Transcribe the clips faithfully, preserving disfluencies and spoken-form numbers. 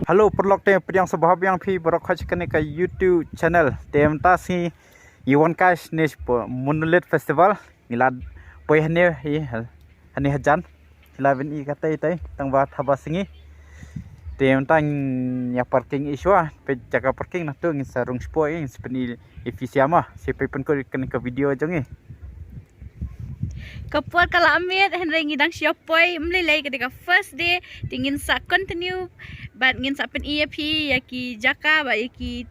Hello paralok, te pdiang sngewbha biang phi baroh sha kane ka YouTube channel. Te mynta sngi ngi wan kai shane sha Monolith Festival. Ngi la poi hane hi, hane hajan. Ngi la ban i katei tei tang ba thaba sngi. Te mynta ngin ïa parking i shuwa, peit jaka parking, nangta ngin sa rung shapoh, ngin sa pyni ïa phi sha ma. Sa peit pynkut kane ka video jong ngi. Ka por ka la miet, hynrei ngi dang shu poi, ym lei lei, ka dei ka first day. Te ngin sa continue bad ngin sa pyni ïa phi ïa ki jaka bad ïa ki,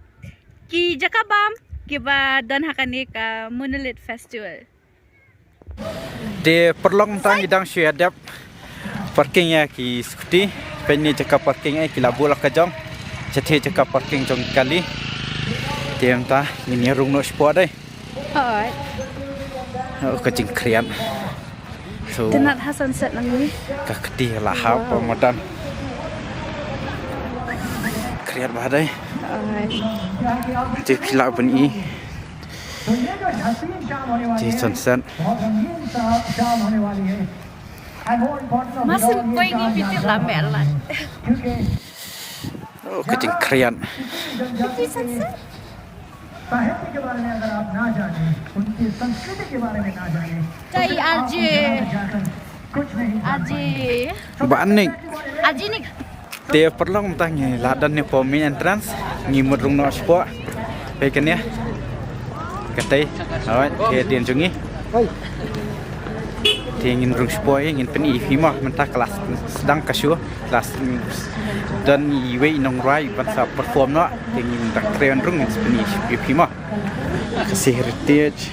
ki jaka bam kiba don ha kane ka Monolith Festival. Te paralok, mynta ngi dang shu ïa dep parking ïa ki scooty. Peit ne jaka parking, eh, ki la buh la ka jong. Shatei jaka parking jong kali. Te mynta ngin ïa rung noh shapoh dei. Hooid. Oh, ka jingkhriat. So, te nat ha sunset lang ni. Ka kti la hap. Wow. Madan. Khriat bha dei. Hooid. Te phi lah ban i. Te sunset. Masin koi ngi phi tip la mel la. Oh, ka jingkhriat. Phi sunset. साहित्य के बारे में अगर आप ना जानें, उनकी संस्कृति के बारे में ना जानें, तो tai फिर आप उनके यहाँ जाकर कुछ नहीं जान पाएंगे। Ba nik. Aji nik. Te paralok, mynta ngi la don ne hapoh main entrance, ngi mut rung noh shapoh. Peit kane. Katei. Hooid, te dien jong ngi. Te ngin rung shapoh, ngin pyni ïa phi ma, mynta ka la sdang ka show. Ka la don iwei i nongrwai ban sa perform noh. Te ngin dang kren rung, ngin pyni ïa phi ma. Khasi Heritage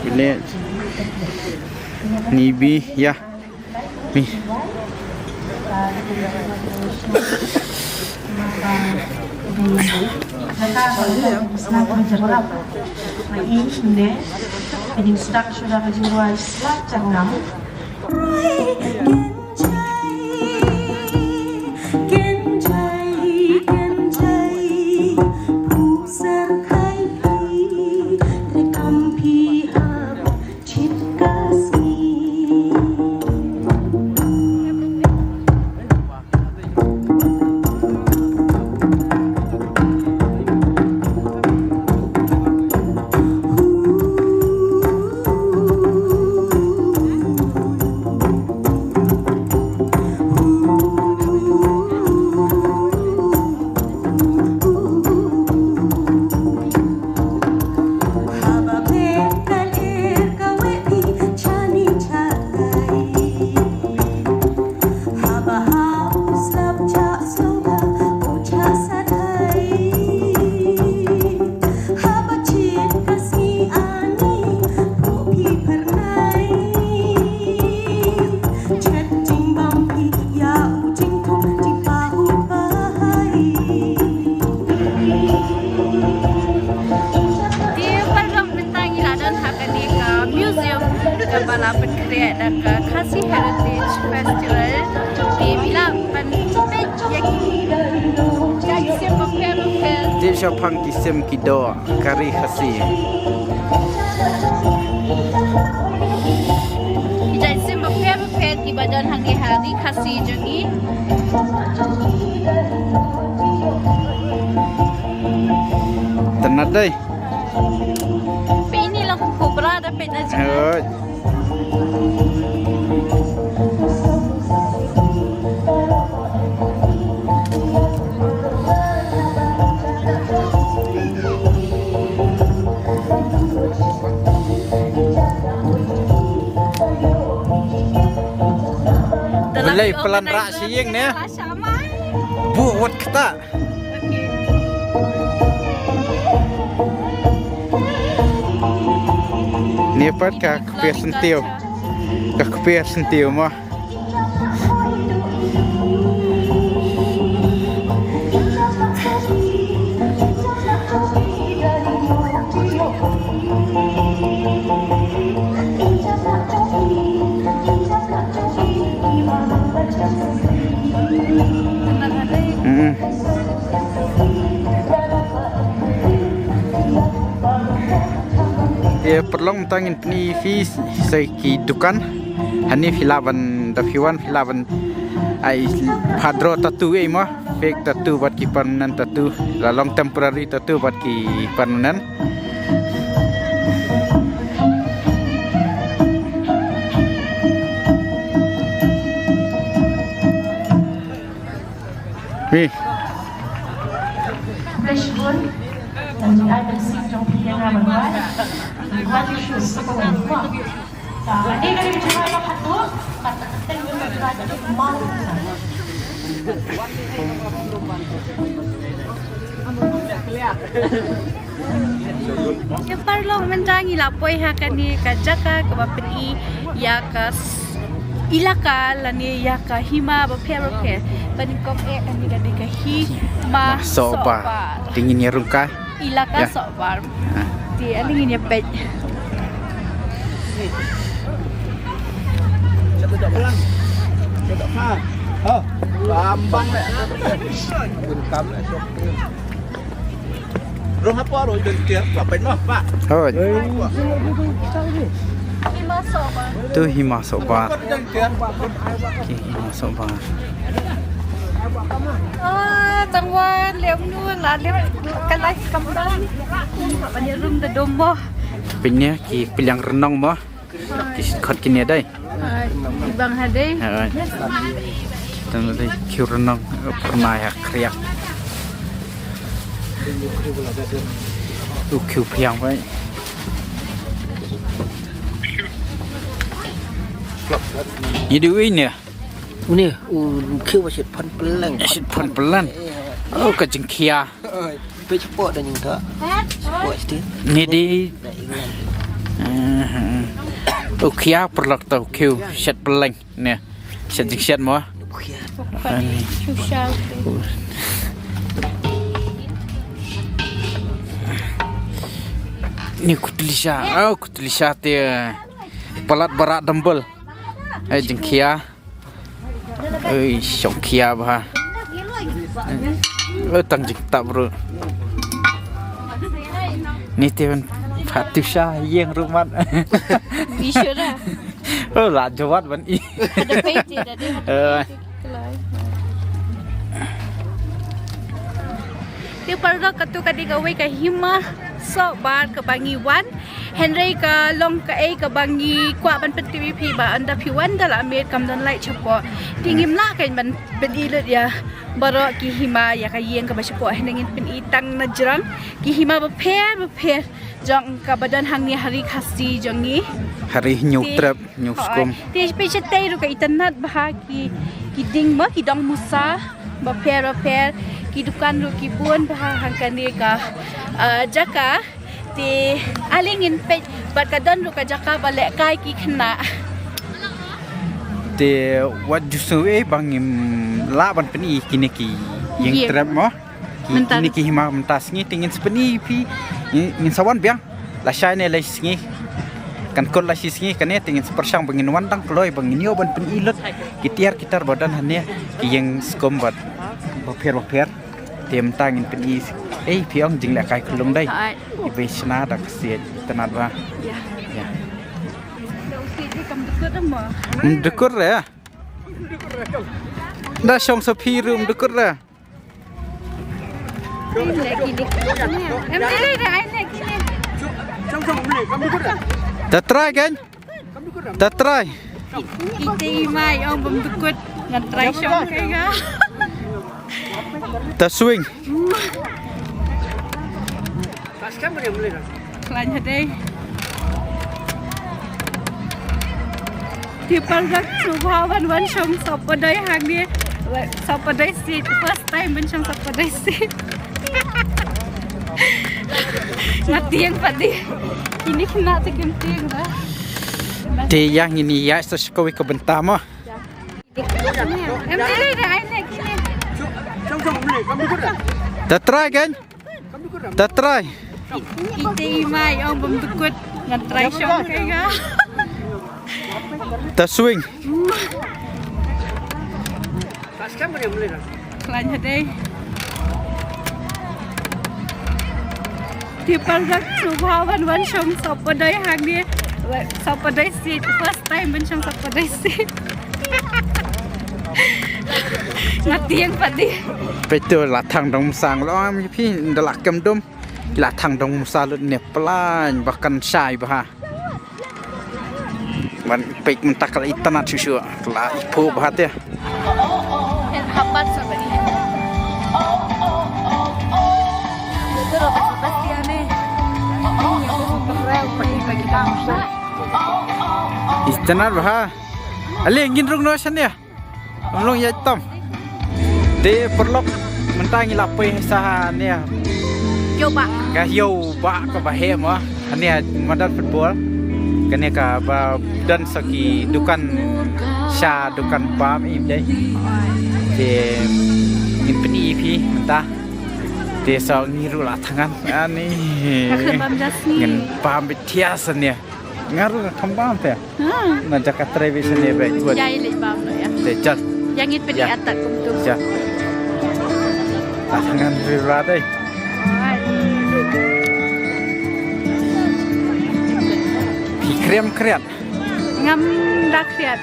Village. Nibi, ïa. Mi. Te paralok, mynta ngi la don ha kane ka museum kaba la pynkhreh da ka Khasi Heritage Festival. Te phi lah ban peit ïa ki, ïa ki sim bapher bapher. Te shaphang ki sim ki doh ka ri Khasi. Ki jait sim bapher bapher kiba don hangne ha ri Khasi jong ngi. Tang nat dei. Peit ine, la kum cobra da peit na jngai. Hooid. Balei plan rah shi ïing ne? Buh wat kata. Ni pat ka kper sentiew. Ka kper sentiew mo. Mm. Te paralok, mynta ngin pyni phi sa ki dukan. Hangne phi lah ban, da phi wan phi lah ban Ai, phadro tattoo ei mo, fake tattoo bad ki permanent tattoo, la long temporary tattoo bad ki permanent. Wih. Ïa paralok, mynta ngi la poi ha kane ka jaka kaba pyni ïa ka s-, ilaka lane ïa ka hima bapher bapher. Ba nyngkong eh kane ka dei ka hima Sohbar. Sohbar. Te ngin ïa rung ka ilaka Sohbar. Te ale ngin ïa peit. Hoi. Hima Sohbar. Tu hima Sohbar. Ki hima Sohbar. Ah, tang wan lem nu la lem ka lai kam ban. Ban ïa rung da dom mo. Pynne ki pliang rnong mo. Ki khot kine dei. Ai, ibang ha dei. Ha, ai. Tang dei kiu rnong pernah ya kriak. Tu kiu piang bai. Ni dei ne. Une u kiu ba shit pan pelang. Shit pan pelang. Oh, ka jingkhia. Pe chapo da nyngkong. Chapo sti. Ni di. Da ingan. Eh, eh. U khia paralok to kiu shet peleng ne. Shet jing shet mo. U khia. Ani. Ni kutlisha. Oh, kutlisha te. Palat barak dambel. Eh, jingkhia. Oi, shong khia ba. Eh, tang jingtap bro. Ni te ban phat tu sha ïeng rumat. Bi shu da. Oh, la jawat ban i. Ada peti da dei. Eh. Te paralok, katu ka dei kawei ka hima Sohbar kaba ngi wan. Hynrei ka long kaei kaba ngi kwah ban pyntip ïa phi ba ynda phi wan da la miet kam don light shapoh. Te ngim lah kein ban pyni lut ïa baroh ki hima ïa ka ïing kaba shapoh, hynrei ngin pyni tang na jrong ki hima bapher bapher jong kaba don hangne ha ri Khasi jong ngi. Ha ri Hynñiewtrep. Hynñiewskum. Te phi shatei ruh ka itynnad bha ki, ki ding mo, ki dong musa bapher bapher, ki dukan ruh ki bun bha ha kane ka, ah, jaka. Te ale ngin peit bad ka don ruh ka jaka ba lehkai ki khynnah. Te wat ju sngew ei ba ngim lah ban pyni kine ki ïing trep mo. Ki, mynta kine ki hima mynta sngi te ngin sa pyni phi, ngin, ngin sa wan biang. Lashai ne lai sngi. Kan kut lai sngi kane te ngin sa pyrshang ba ngin wan dang kloi ba ngin ïoh ban pyni lut ki tiar ki tar ba don hangne ki ïing skum bad bapher bapher. Te mynta ngin pyni ei phi ong jinglehkai khyllung dei. Ai. Ibai shna da ka siej itynnad ba. Ya. Ya. Ym dukut re. Da shong sa phi ruh ym dukut re. Ta try kan? Ta try. Ite i mai ong bym dukut ngan try shong kai ga. Ta swing. Khlaiñ hadei. Te paralok sngewbha wan wan shong sop padai hangne. Sop padai si first time ban shong sop padai si. Nga tieng pat di. Kine khynnah te kim tieng da. Te ïa ngin ïaid sa sha kawei ka bynta mo. Em dei dei ai ne kine. Ta try kan? Ta try. Ite i mai ong bym dukut ngan try shong kai ga. Ta swing. Khlaiñ hadei. Te paralok sngewbha wan wan shong sop padai hangne. Sop padai si first time ban shong sop padai si. Nga tieng pat di. Peit to la thang dong msa, nga la ong ïa phi, ynda la kem dum ki la thang dong msa lut ne, plan ba kan shai bha. Ban peit mynta ka la itynnad shuh shuh, ka la iphuh bha te. Itynnad bha. Ale ngin rung noh shane. Ym long ïa tam. Te paralok, mynta ngi la poi sa ne. Ïew bah. Ka ïew bah kaba heh mo. Kane madan football. Kane kaba don sa ki dukan sha, dukan bam im dei. Te ngin pyni ïa phi mynta. Te sa ngi ruh la thngan. Ani. Ka khlem bam ja sngi. Ngin bam bit thiah sa ne. Nga ruh nga kham bam te. Ha. Na jaka trei beit shane beit. Ïa, ïa leit bam noh ïa. Te jal. Ïa ngin pyni atak kumtu. Jal. Ah, ngan ri ra dei. Alright. Phi khriat khriat. Ngam da khriat.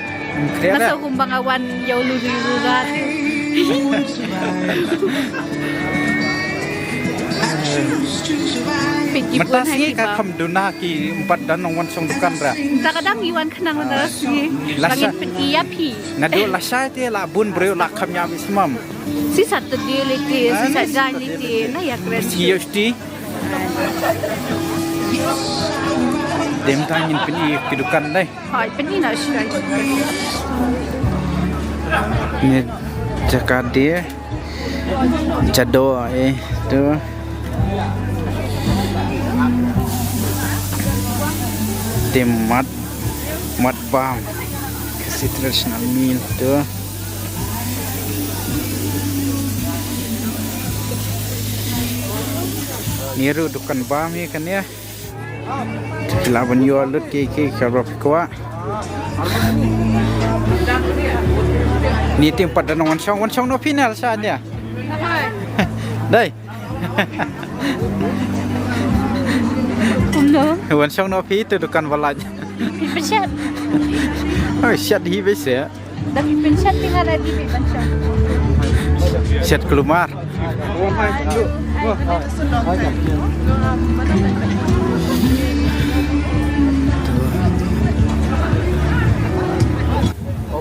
Khriat. Nga shu kum ba nga wan ïa u luri lura. Mynta sngi ka kham duna ki, ym pat don nongwan shong dukan ra. Ta ka dang ngi wan khnang mynta sngi. Lashai. Ba ngin pyni ïa phi. Naduh lashai te la bun briew la kham ïa bit smam. Shi Saturday lei te, shi Saturday lei te, na ïa kren. Shi ïoh shti. Te mynta ngin pyni ki dukan dei. Hooid, pyni noh shuwa. Ni jaka die. Jado eh tu. Te mat, mat bam. Khasi traditional meal tu. Ni ruh dukan bam hi kane. Phi lah ban ïoh lut ki, ki kaba phi kwah. Ni te ym pat don nongwan shong, wan shong noh phi ne lashai ne. Dei. Kumno? Wan shong noh phi tu dukan ba lait. Phi pynshet. Oh, shet hi beit seh. Da phi pynshet, phi nga ready phi pynshet. Shet kulmar.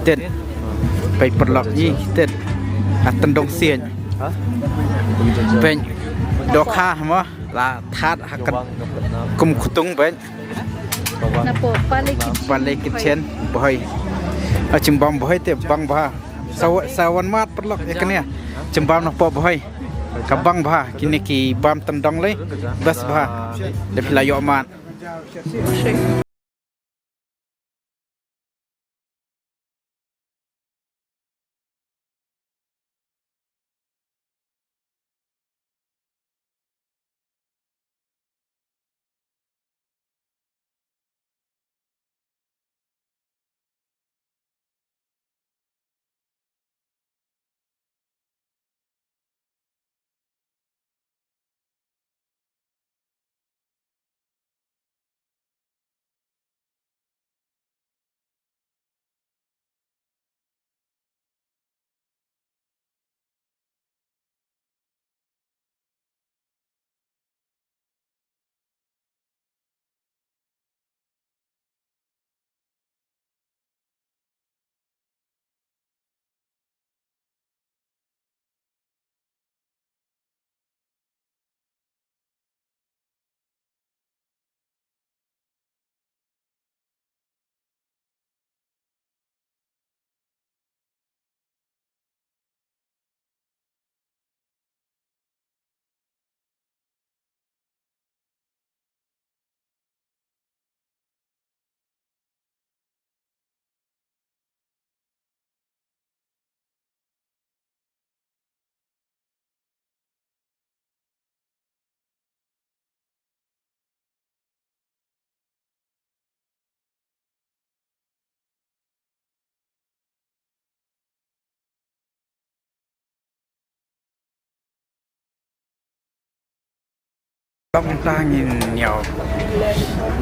Tet. Peit paralok ngi tet. Atan dong sien. Peit dokha mo. La that ha ka kum khutung peit. Napoh Pale Kitchen. Pale Kitchen, Bhoi. A, jingbam Bhoi te bang bha. Sa wa-, sa wan mad paralok ïa kane. Jingbam napoh Bhoi. Ka bang bha, kine ki bam tyndong lei. Best bha. Da phi la ïoh mad. Long ta ngin ïa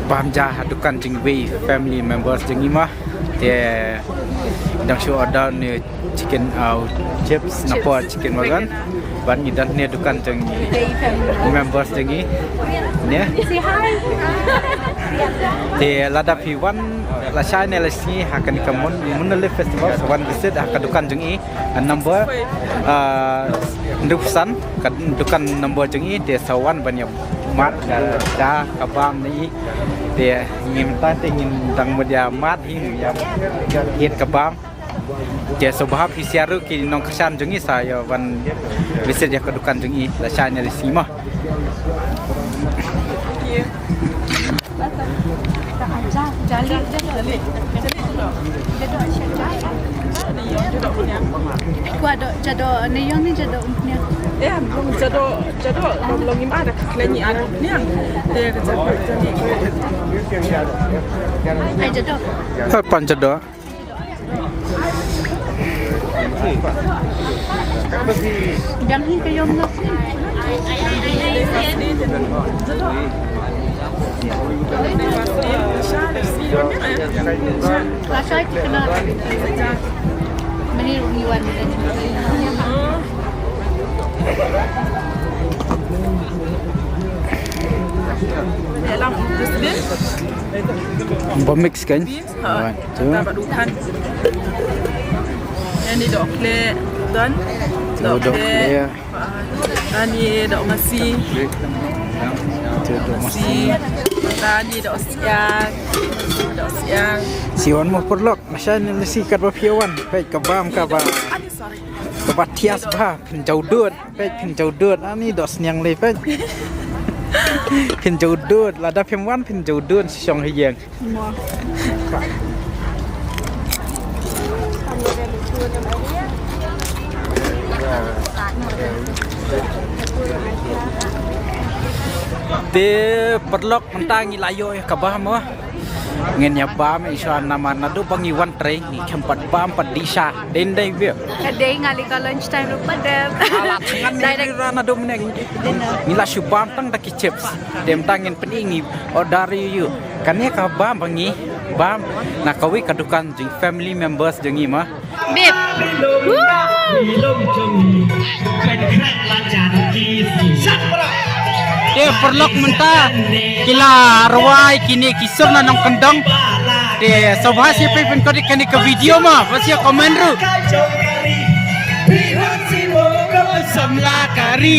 bam ja ha dukan jong iwei family members jong ngi ma. Te Ngan shu order ne chicken, uh, chips na por chicken wagon. Bad ngi don ne dukan jong ngi, members jong ngi ne. Te lada phi wan lashai ne lashisngi ha kane ka Mon-, Monolith Festival, sa wan visit ha ka dukan jong ngi. Ka number, uh, hynriew san, ka dukan number jong ngi, te sa wan ban ïa mad ka, ka, ka bam ne. Te ngim tang te ngin dang mut ïa mad hi, ïa, ïa ka bam. Te sngewbha phi sha ruh ki nongkyrshan jong ngi sa ïa wan visit ïa ka dukan jong ngi lashai ne lashisngi mo. Kwah doh, ja doh ne ïong ne ja doh umphniang. Eh, ja doh, ja doh, long, long im ada ka khleni ada umphniang. Te ka ja doh, ja doh. Ai ja doh. Ai pan ja doh. Dang hi ka ïong na. Ka shai ki kena. Mani uni wan. Dalam dustbin. Ba mix kan? Beans, ha. One, two. Dapat dukan. Yang ni dok le don. Dok le. Ani dok masi. Dok masi. Ani dok siang. Dok siang. Si wan mo paralok. Masa ni nasi kat ba phi wan. Peit ka bam ka ba. Ani sorry. Ka ba thiah bha. Pynjaw dud. Peit pynjaw dud. Ani dok sniang le peit. Pynjaw dud. Lada phim wan pynjaw dud. Shong ha ïing. Te paralok mynta ngi la ïoh ïa ka bam mo. Ngin ïa bam i shuwa namar naduh ba ngi wan trei ngi khlem pat bam pat dih sha. Dei dei bha. Ka dei nga lei ka lunch time ruh pat dei. Ala thngan ngi ri ra naduh mynne. Ngi la shu bam tang da ki chips. Te mynta ngin pyni ngi order ïa u. Kane ka bam ba ngi bam na kawei ka dukan jong family members jong ngi ma. Bib. Te paralok mynta ki la rwai kine ki sur na nongkyndong. Te sngewbha sngewbha pynkut ïa kane ka video ma, ba sngewbha comment ruh. Samla kari.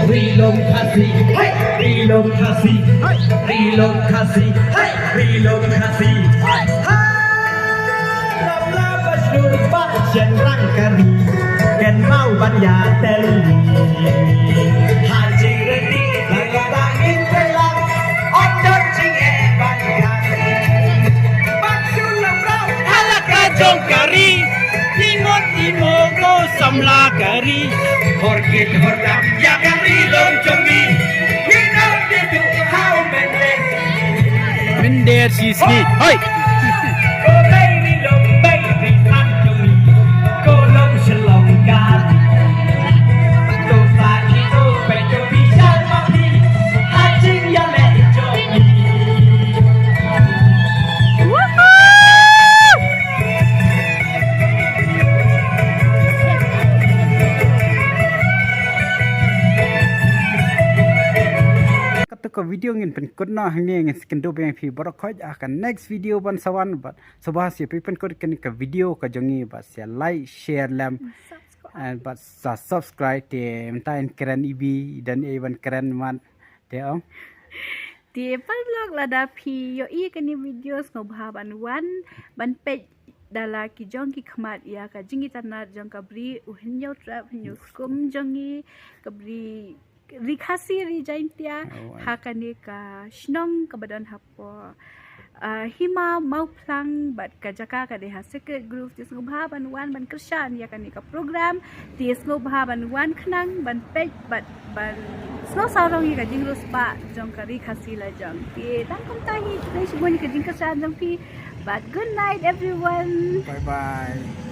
Ri Lum Khasi, hai, Ri Lum Khasi, hai, Ri Lum Khasi, hai, Ri Lum Khasi, hai, hai. Rap la pas dur pa chen rang kari, ken mau ban ya tel. Ha jing reti, la ya ba ngin tel. On don jing e ban ya. Ban sun la brau, hala ka jong kari. Timot timo go samla kari. Hor kit hor dam ya kari long jong mi. We know they do how many. Minder sisni. Hoi. Go baby long baby san jong mi. Go long shalong kari. To sa ki to pe to bishal mati. Hajing ya le jong mi. Woohoo! Kato ka video ngin pynkut noh hangne, ngin sa kynduh biang ïa phi baroh khoit ha ka next video ban sa wan bad sngewbha sngewbha phi pynkut kane ka video ka jong ngi bad sngewbha like, share lem, subscribe. Eh, bad sa subscribe te mynta yn kren ibi, don ei ban kren mat te ong. Te paralok lada phi ïohi kane video sngewbha ban wan ban peit da la ki jong ki khmat ïa ka jingitynnad jong ka Bri u Hynñiewtrep Hynñiewskum jong ngi, ka Bri Ri Khasi Ri Jaintia. Oh, ha kane ka shnong kaba don hapoh, ah, Hima Mawphlang bad ka jaka ka dei ha Sacred Grove. Te sngewbha ban wan ban kyrshan ïa kane ka program. Te sngewbha ban wan khnang ban peit bad ban sngewsarong ïa ka jingriewspah jong ka Ri Khasi lajong. Te tang kumta hi, te shibun ïa ka jingkyrshan jong phi. Bad good night everyone. Bye bye.